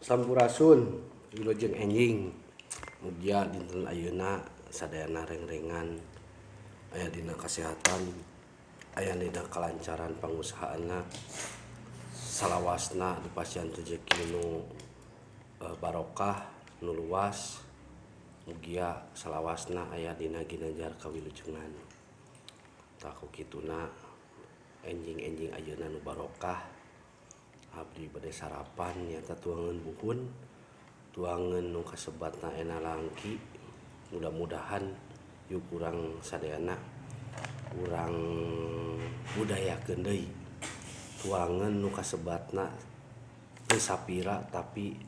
Sampurasun wilujeng enjing mugia dinten ayeuna sadayana rengrengan aya dina kasehatan aya dina kalancaran pangusahaanna salawasna dipasihan rejeki nu barokah nu luas mugia salawasna aya dina ginanjar kawilujengan. Tah ku kituna enjing-enjing ayeuna nu barokah abdi bade sarapan nyata tuangan buhun tuangan nu kasebatna enalangki mudah-mudahan yuk kurang sadayana urang budayakeun deui tuangan nu kasebatna teu sapira tapi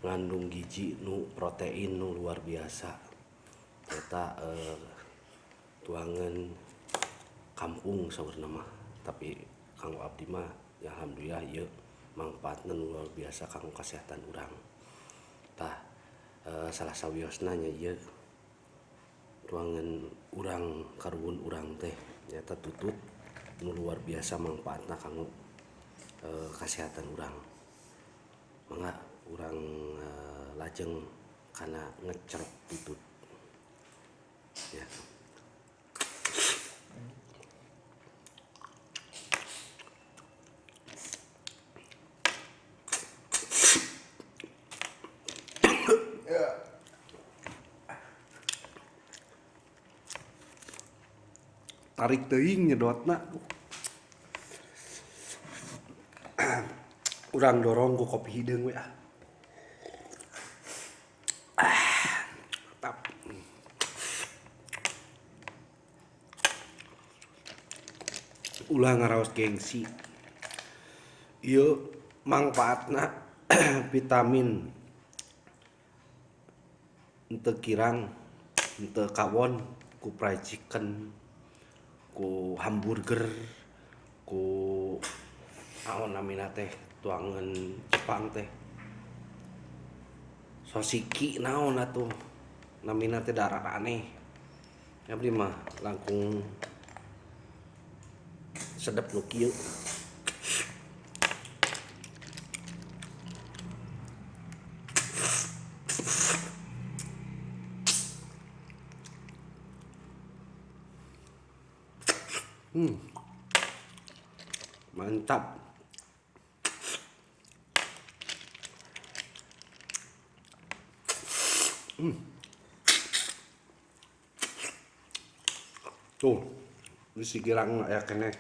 ngandung gizi nu protein nu luar biasa eta tuangan kampung saurna mah tapi kanggo abdi mah ya alhamdulillah ieu mangfaatna luar biasa kanggo kesehatan urang. Tah salah sawiosna nya ieu tuangan urang karuhun urang teh nyata tutut nu luar biasa mangfaatna kanggo kesehatan urang. Mangga urang lajeng kana ngecerok tutut. Ya. Tarik teuing nyedotna. Urang dorong ku kopi hideung we ah. Mantap. Ulah ngaraos gengsi. Ieu mangfaatna vitamin henteu kirang, henteu kawon ku fried chicken, ku hamburger, ku naon namina teh tuangan Jepang teh sosiki naon atuh namina teh darah aneh. Abdi mah langkung sedep nu kieu. Mantap. Tuh, bisi girang aya keneh.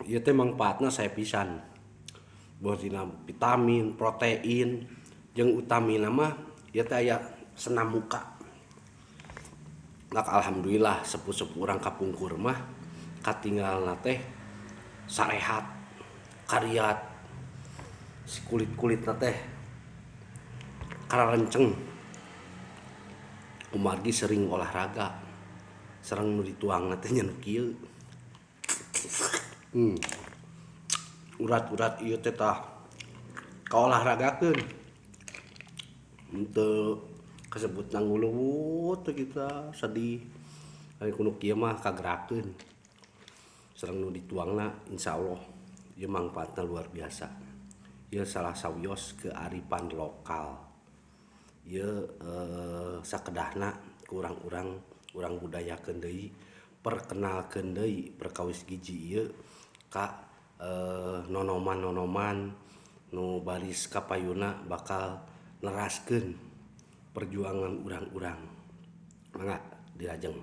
Ieu teh mangfaatna sae pisan. Boh dina vitamin, protein, jeung utamina mah ieu teh aya senam muka. Nah, alhamdulillah sepuh-sepuh urang kapungkur mah katinggalna teh sarehat, kariat, si kulit-kulitna teh kararenceng. Kumargi sering olahraga, sareng nu dituangna teh nya nu kieu. Urat-urat ieu teh tah kaolahragakeun. Henteu kasebutna nguluwut teh kita sedih. Ari ku nu kieu mah kagerakeun. Sareng nu dituangna insyaallah ieu mangfaatna luar biasa. Ieu salah sawios kearifan lokal. Ieu sakedahna ku urang-urang urang budayakeun deui, perkenalkeun deui perkawis gizi ieu ka nonoman-nonoman nu baris kapayuna bakal neraskeun perjuangan urang-urang. Mangga dilajeng.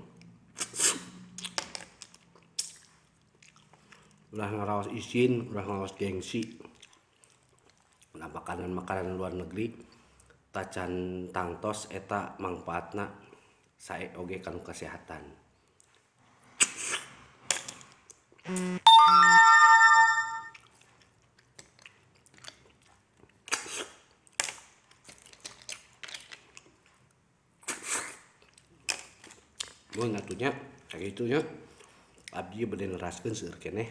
Ulah ngaraos isin, ulah ngaraos gengsi. Nah, makanan-makanan luar negeri tacan tangtos eta mangfaatna sae oge kanu kesehatan. Mun atuh nya sakitu nya abdi bade neraskeun seueur keneh.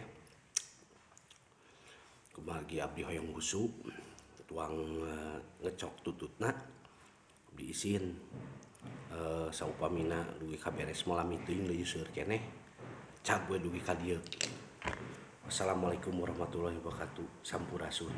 Kumargi abdi hoyong husu tuang ngecok tututna abdi isin saupamina dugi ka beres moal lami teuing deui seueur keneh cag we dugi ka dieu. Wassalamualaikum warahmatullahi wabarakatuh. Sampurasun.